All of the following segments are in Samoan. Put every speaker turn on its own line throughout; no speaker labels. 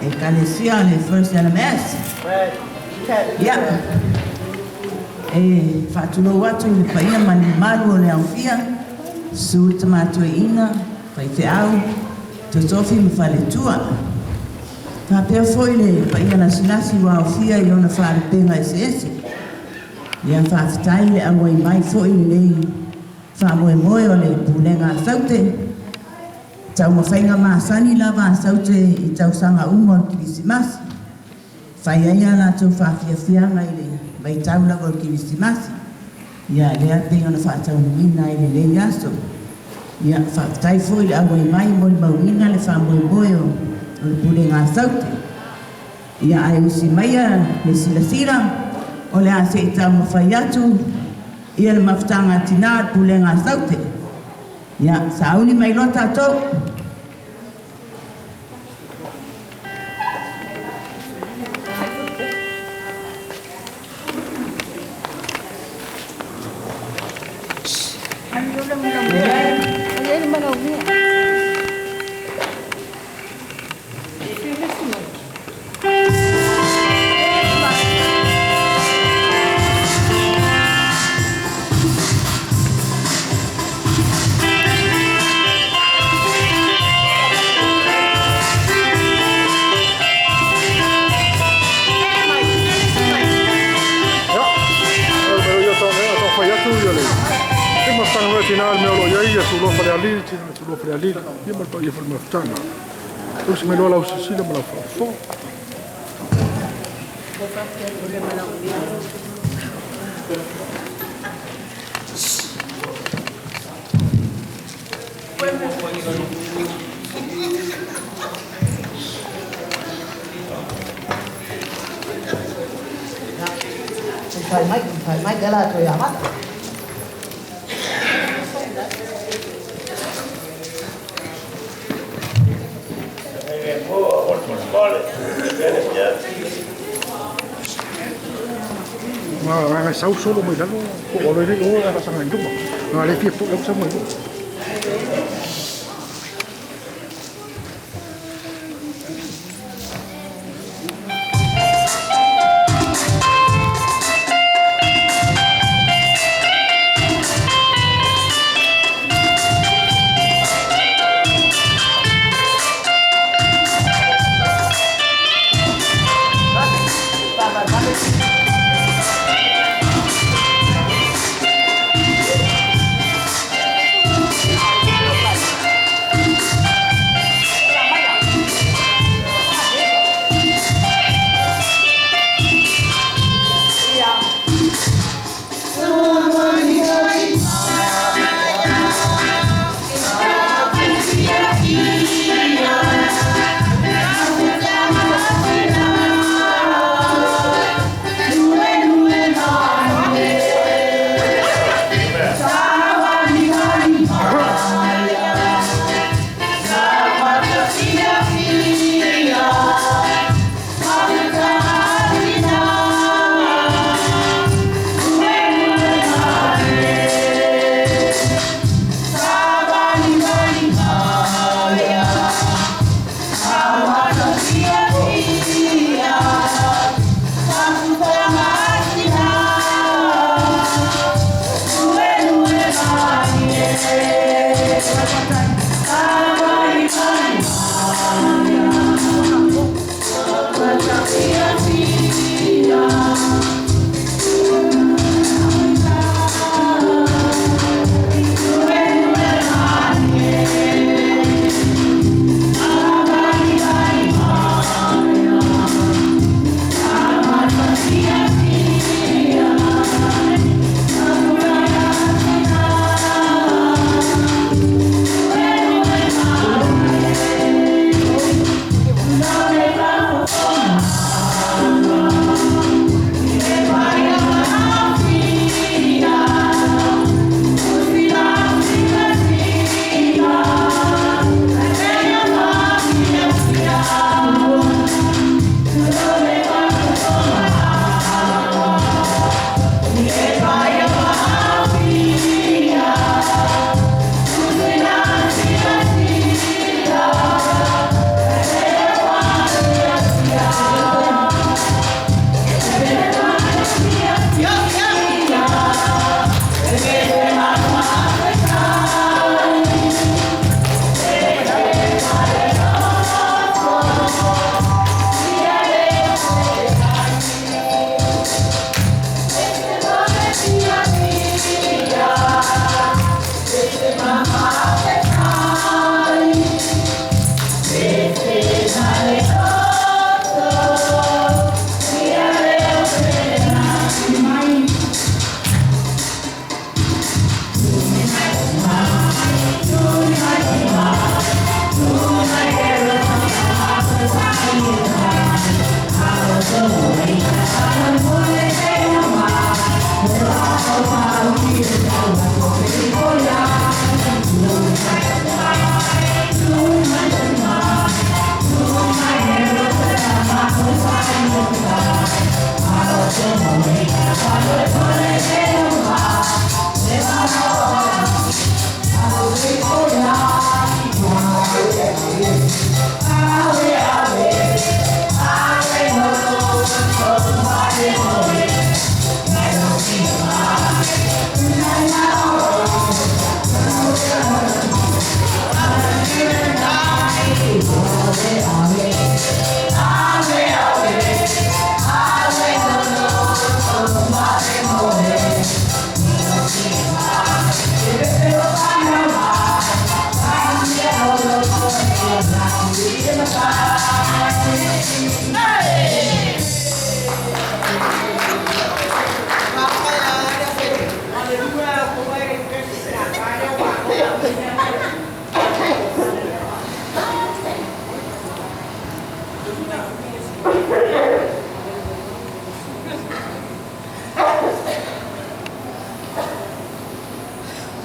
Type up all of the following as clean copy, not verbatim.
Ekalesia le First LMS. Ia, e faatulou atu i le paia ma le mamalu o le aofia, susu le Tama Toeaina, faifeau, totofi ma faletua. Faapea foi le paia lasilasi ua aofia i ona faalupega eseese. Ia faafetai le auai mai foi i lenei faamoemoe o le Pulega a Saute. Taumafaiga masani lava a Saute i tausaga uma o le Kerisimasi. Fai ai a latou faafiafiaga i le vaitau lava o le Kerisimasi. Ia lea e pei ona faataunuuina ai i lenei aso. Ia faafetai foi le auai mai e molimauina le faamoemoe o le Pulega a Saute. Ia ae usi maia le silasila, o le a se i taumafai atu ia le mafutaga a tina o le Pulega a Saute. Ia sauni mai loa tatou.
Ia, fai atu ia le mafutaga mai tina le mea o lo o i ai ia Tumua Falealili, tina Tumua Falealili, ia ma le paia foi i le mafutaga. Tusi mai loa lau silasila ma lau faafofoga.
Fai mai te la toe amata.
Ma ngai sau solo mai lalo, po o le o la sanga i luma. Nga le fia po lau sa mai luma.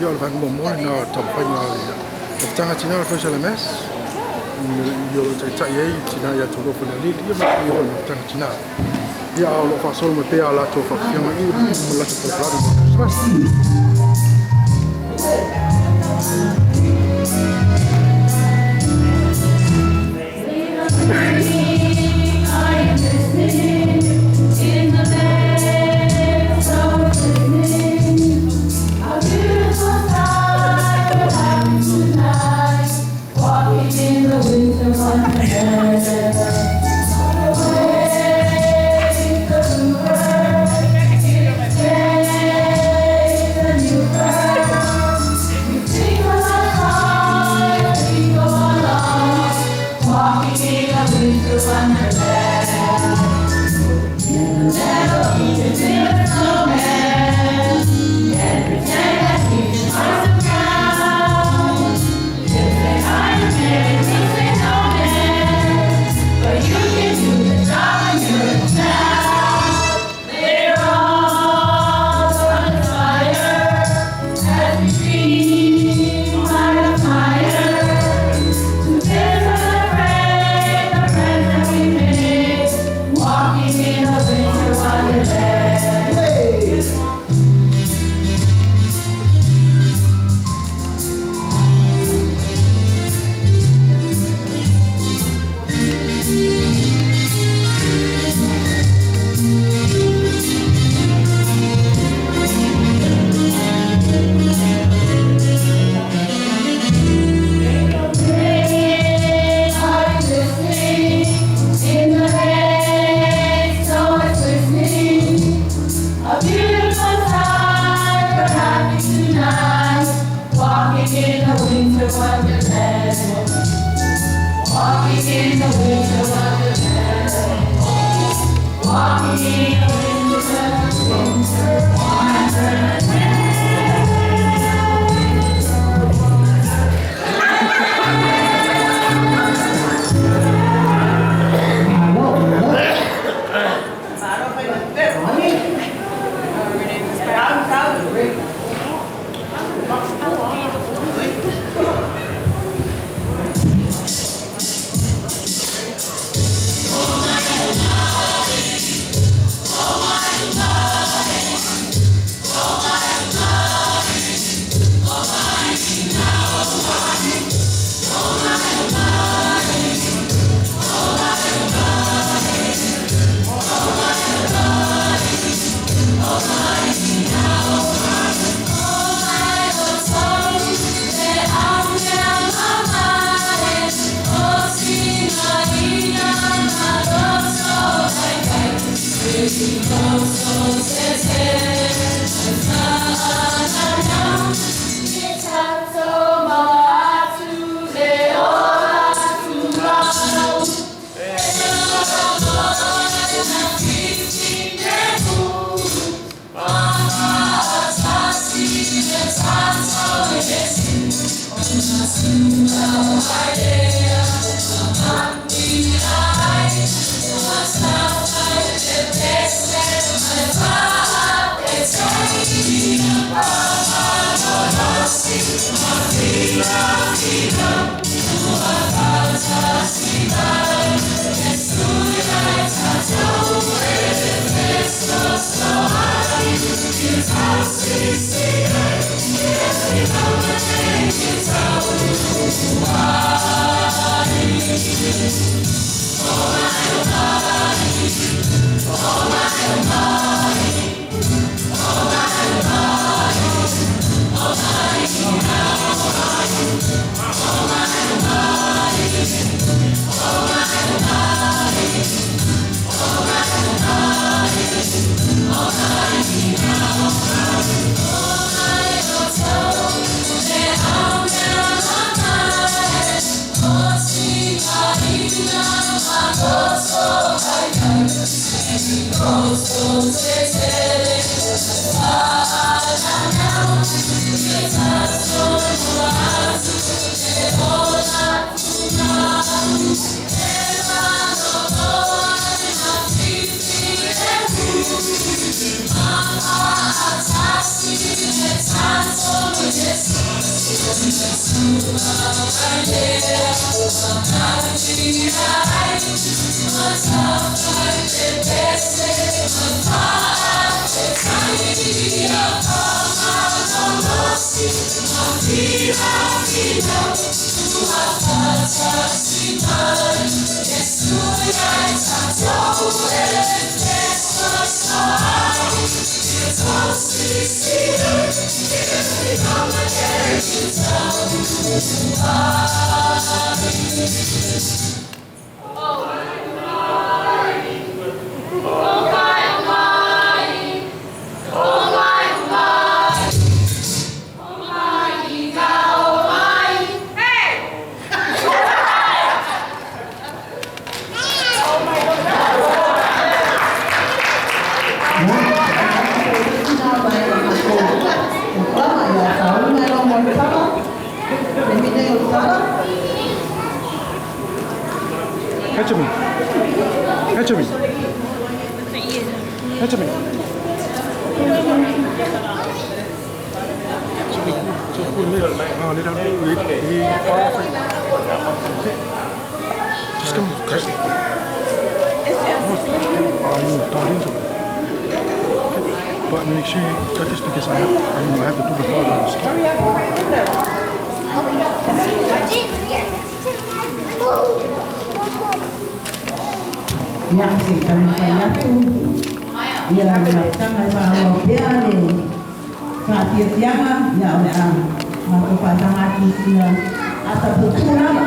Ia o le vaega muamua lena o le taumafaiga o le mafutaga a tina o le First LMS i o lo o taitai ai tina ia Tuiloa Falealili ia ma le paia foi o le mafutaga a tina. Ia a o lo o faasolo mai pea a latou faafioga i ma le latou polokalame mo le Kerisimasi. Catch me. Catch me. Catch me. Så skal man kaste. Børnene ikke syge, så det stykke sig. Og nu er det du
Ia se taumafai atu ia le mafutaga e faaauau pea le faafiafiaga ia o le a matou faataga atu sina ata puupuu lava.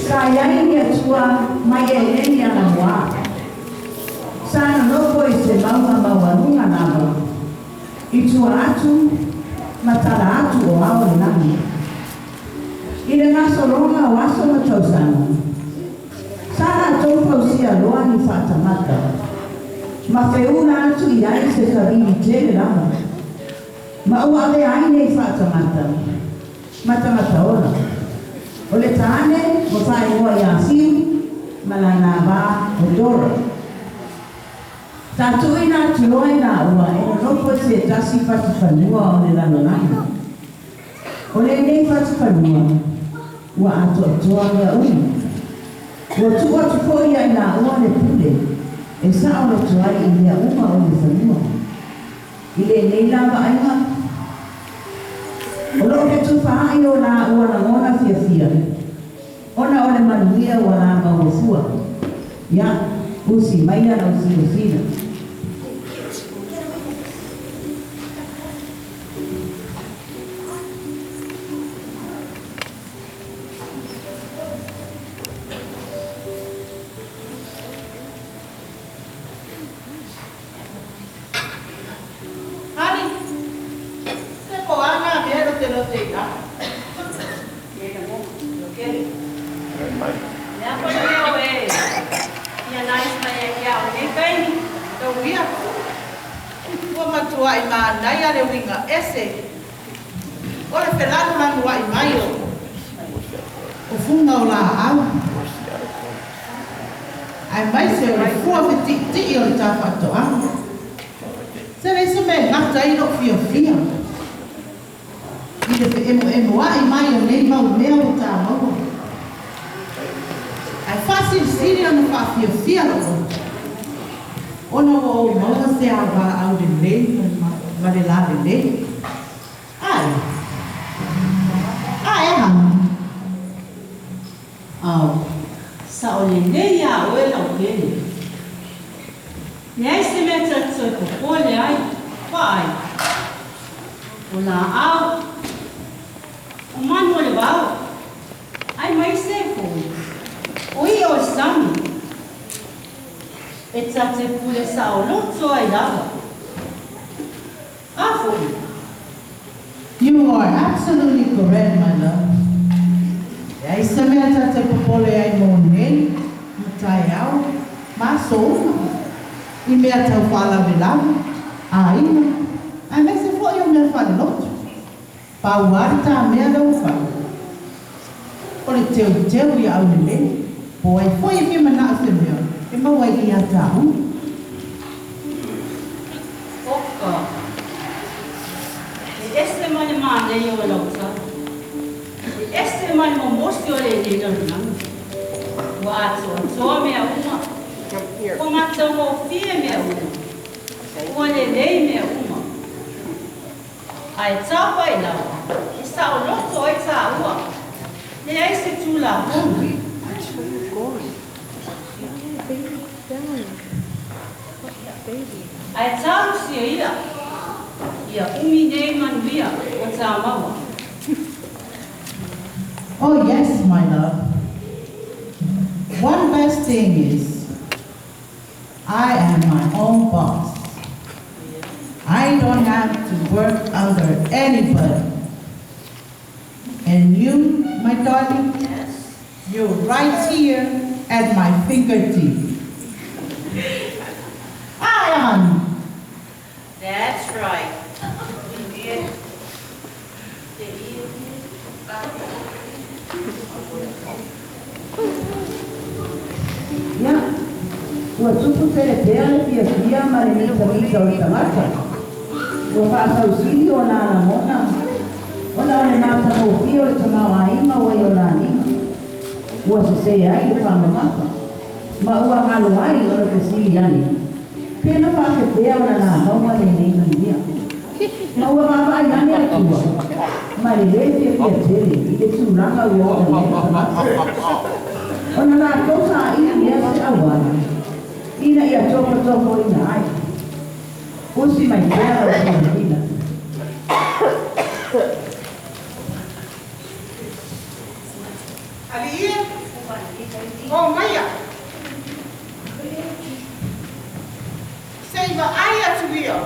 Sa iai ni atua mai eleni anamoā. Sa nonofo i se mauga maualuga lava. I tua atu ma tala atu o ao le lagi. I le gasologa o aso ma tausaga, sa latou fausia loa ni faatamata ma feula atu i ai se savili tele lava. Ma ua avea ai nei faatamata ma tagata ola. O le tāne ua faaigoa iā Fiu ma lana vā o Dora. Sa tuuina atu loa i lāua e nonofo i se tasi fatufanua o le lalolagi. O lenei fatufanua ua atoatoa mea uma. Ua tuu atu foi ia i lāua le pule e saoloto ai i mea uma o le fanua. I lenei lava aiga, o lo o fetufaai o lāua lagona fiafia ona o le manuia ua la maua fua. Ia, usi maia lau silasila.
Honey, se po ana mea lo te lo te ina.
Lea foi le mea o e fia nice mai ai ke au nei taimi.
Taulia, ua matuai manaia le uiga ese o le felanulanua'i mai o o fuga o laau, aemaise o le fua feti'iti'i o le ta fa'ato'aga. Se leai se mea e gata ai lo'u fiafia i le fe'emo'emoa'i mai o nei mau mea ua tā maua, ae fa'asilisili ona fa'afiafia lo'u loto ona ua ou maua se avā'au lelei ma le lalelei. Ae, ae aha?
Ao, sa'o lelei iā oe lautele. Leai se mea ta te toe popole ai, vaai. O laau, o manu o le vao, aemaise foi o i'a o le sami, e ta te pule saoloto ai lava. A foi.
You are absolutely correct, my love. Leai se mea ta te popole ai mo nei, ma taeao, aso uma i mea tau faalavelave, aiga, aemaise foi o mea faalelotu. Pau lava le ta mea lea ua fai, o le teuteu ia aulelei, po o ai foi e fia manao i se mea e maua ai ia tāua.
Oka, e ese ma le manaia o lau tala. E ese ma le momosi o lenei lalolagi. Ua atoatoa mea uma. Ua matagofie mea uma. Ua lelei mea uma. Ae tapa i lalo, e saoloto ai tāua. Leai se Tulafono. Ae talosia ia, ia umi nei manuia o tā maua.
Oh yes, my love. One best thing is, I am my own boss. I don't have to work under anybody. And you, my darling,
Yes.
you're right here at my fingertip. I am.
That's right.
Ia, ua tupu tele pea le fiafia ma le mitamita o le tagata. Ua faasausili ona lagona ona o le matagofie o le tamaoaiga ua i ona lima. Ua sesē ai le faamamafa ma ua galo ai ona fesili ane, Pe na faapefea ona lamauga lenei manuia? Ma ua vaavaai ane Atua ma le lē fiafia tele i le tulaga ua oo i ai le tagata, ona latou saili ea se auala ina ia tofotofoina ai. Usi mai pea lau silasila.
Alii e, ō maia, se i vaai atu ia,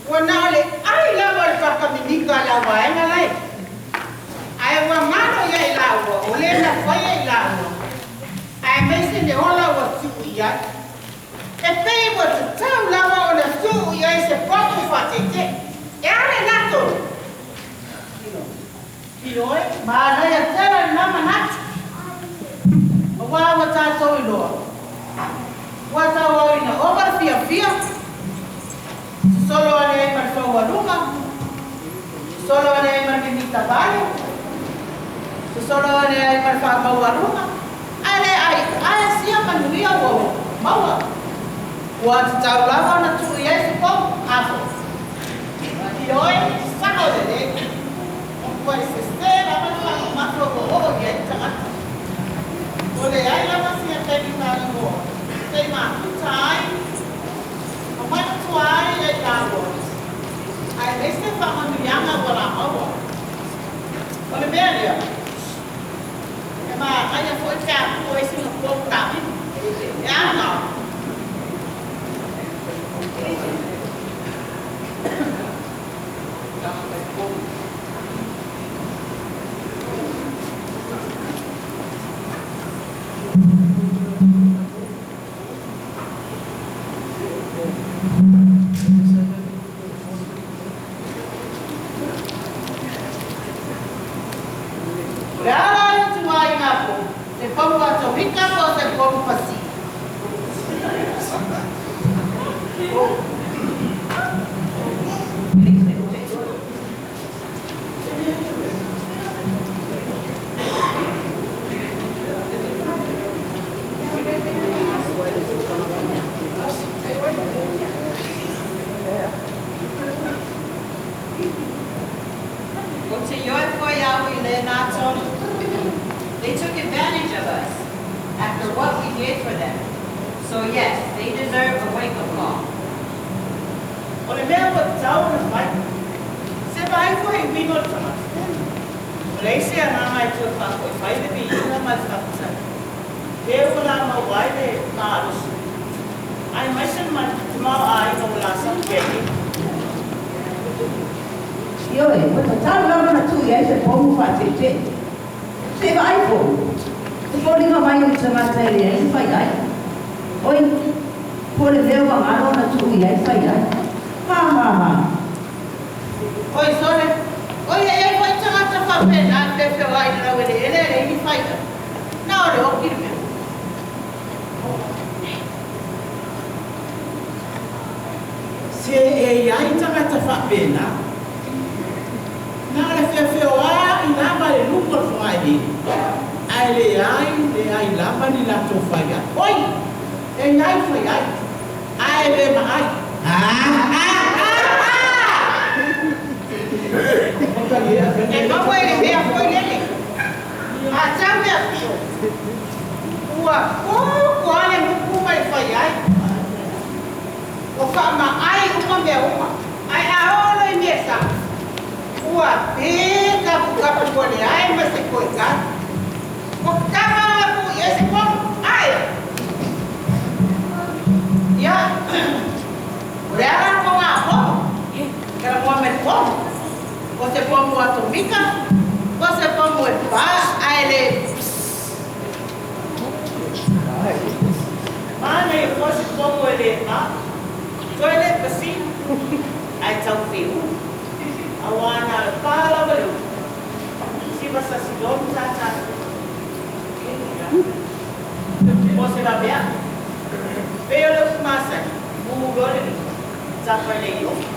ua na o le ai lava o le pakaminika a le auvaega lae, ae ua galo ia i laua o le na faia i laua, aemaise le ola ua tuu i ai. E pei ua tatau lava ona tuu i ai se pomu faateetee. E a lena tonu?
Ioe, manaia tele lena manatu. Aua ua tatou iloa, ua tauauina ova le fiafia, sosolo ane ai ma le faualuga, sosolo ane ai ma le mimita vale, sosolo ane ai ma le faamaualuga, ae le aiaia sia manuia ua maua. Ua tatau lava ona tuu i ai se pomu, a foi.
Ioe, sao lelei. Ua matuai sese lava le faamamafa ua oo i ai le tagata. Ua leai lava sia taimi maloloa se i mafuta ai ma manatua ai e i laua, aemaise faamanuiaga ua lamaua. O le mea lea, e manaia foi pe a tuu ai sina pomu taamilo. E a lena? O le a la le ituaiga pomu, se pomu atomika po o se pomu pasi?
Ou te ioe foi au i lena tonu. They took advantage of us after what we did for them. So yes, they deserve a wake-up call.
O le mea ua tatau ona fai, se vaai foi i uiga o le tagata. Ua leai se agaga e toe faafoi mai le viiga ma le faafetai. Lea ua la maua ai le malosi, aemaise le tamaoaiga ua lasai pea i ai.
Ioe, ua tatau lava ona tuu i ai se pomu faateetee. Se i vaai foi, e foliga mai o le tagata e leai se faiai. Oi, po o le mea ua galo ona tuu i ai fai ai. Ha ha ha.
Oi sole, oi e iai foi tagata faapena e feofeoai i le laueleele e leai ni faiga. Na o le oki le mea.
Se e iai tagata faapena, na o le feofeoai lava i luga o le fogaeleele, ae leai leai lava ni latou fai ai. Oi! E iai fai ai, ae le maai.
E maua i le mea foi lele, a tau le afio, ua koko lava le nuku ma le fai ai. Ua faamaai uma mea uma, ae a oo loa i mea sao, ua pe kapukapu ua leai ma se koekatu. Ua kava la pui i ai se pomu, ae ia, o le ala le fogafono, talanoa mai le pomu, o se pomu atomika, o se pomu e pa ae le pss.
Manaia foi se pomu e le pa, toe le pasina, ae tau fiu, auā na o le pa lava le upu, siva sasi loa le tātā. O se laveai, pei o le upu masani, mū loa le lima, tapa i le iofi.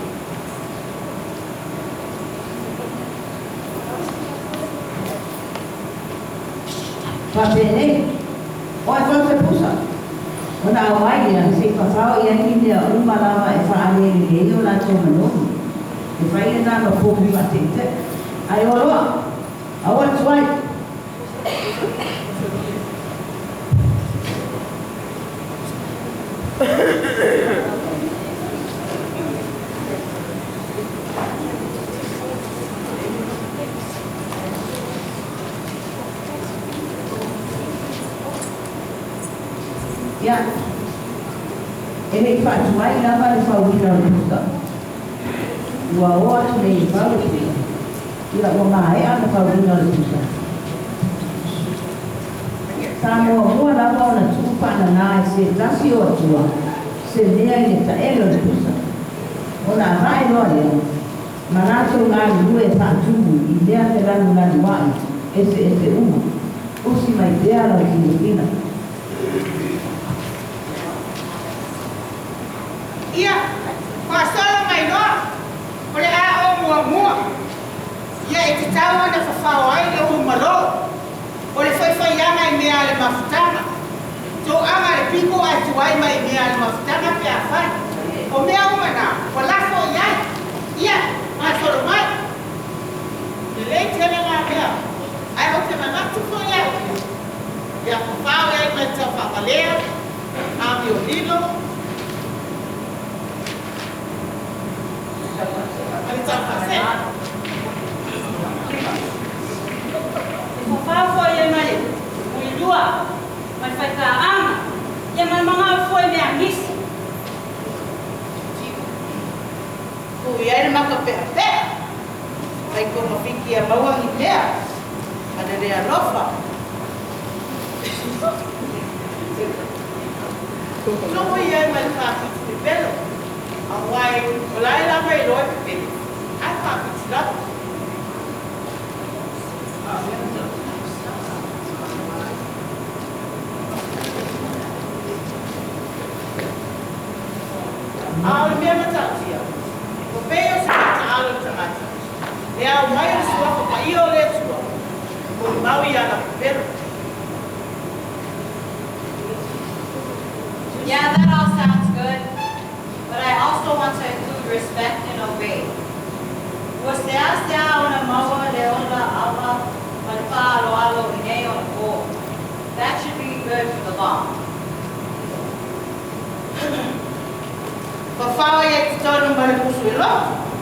Faapenei, o e fau se pusa, ona auai lea se i fafao i ai ni mea uma lava e faalelelei ai o latou manogi, e fai lena ma pomu faate'ite'e. Ae o loa, aua le tuai. Ia, e le i faatuai lava le fauina o le pusa. Ua o atu nei e fau le pusa. Ia, ua maea ona fauina o le pusa. Sa muamua lava ona tuu faanana e se tasi o Atua se mea i le taele o le pusa. Ona avae loa lea, ma latou galulue e faatumu i mea felanulanuaʻi eseese uma. Usi mai pea lau filifiliga.
Ia, faasolo mai loa, o le a o muamua. Ia e tatau ona fafao ai le ulu malo, o le faifaiaga i mea a le mafutaga, toaga a le piko ae tuai mai mea a le mafutaga pe afai. O mea uma na, ua lafo i ai. Ia, gasolo mai. Lelei tele ngā mea, ae ou te manatu foi au ia, ia fafao i ai mai le taufaavalea, amiolilo, ma le taufaasee.
E fafao foi i ai ma le muilua, ma le faitaaga, ia ma le magao foi mea nisi.
Tuu i ai le maka pe'ape'a, mai togafiti ia maua ni mea ma le le alofa. Tuu i ai ma le faafiti pepelo, auā o la e lava iloa e pepelo, ae faafiti lava. A o le mea matautia, ua pei o se mataaalo i le tagata, le ao mai o le Suafa Paia o le Atua, e molimau i ana pepelo.
Yeah, that all sounds good, but I also want to include respect and obey. Ua seāseā ona maua le ola ava ma le faaaloalo i nei ona pō. That should be good for the law.
Fafao ai i totonu ma le musu e loto.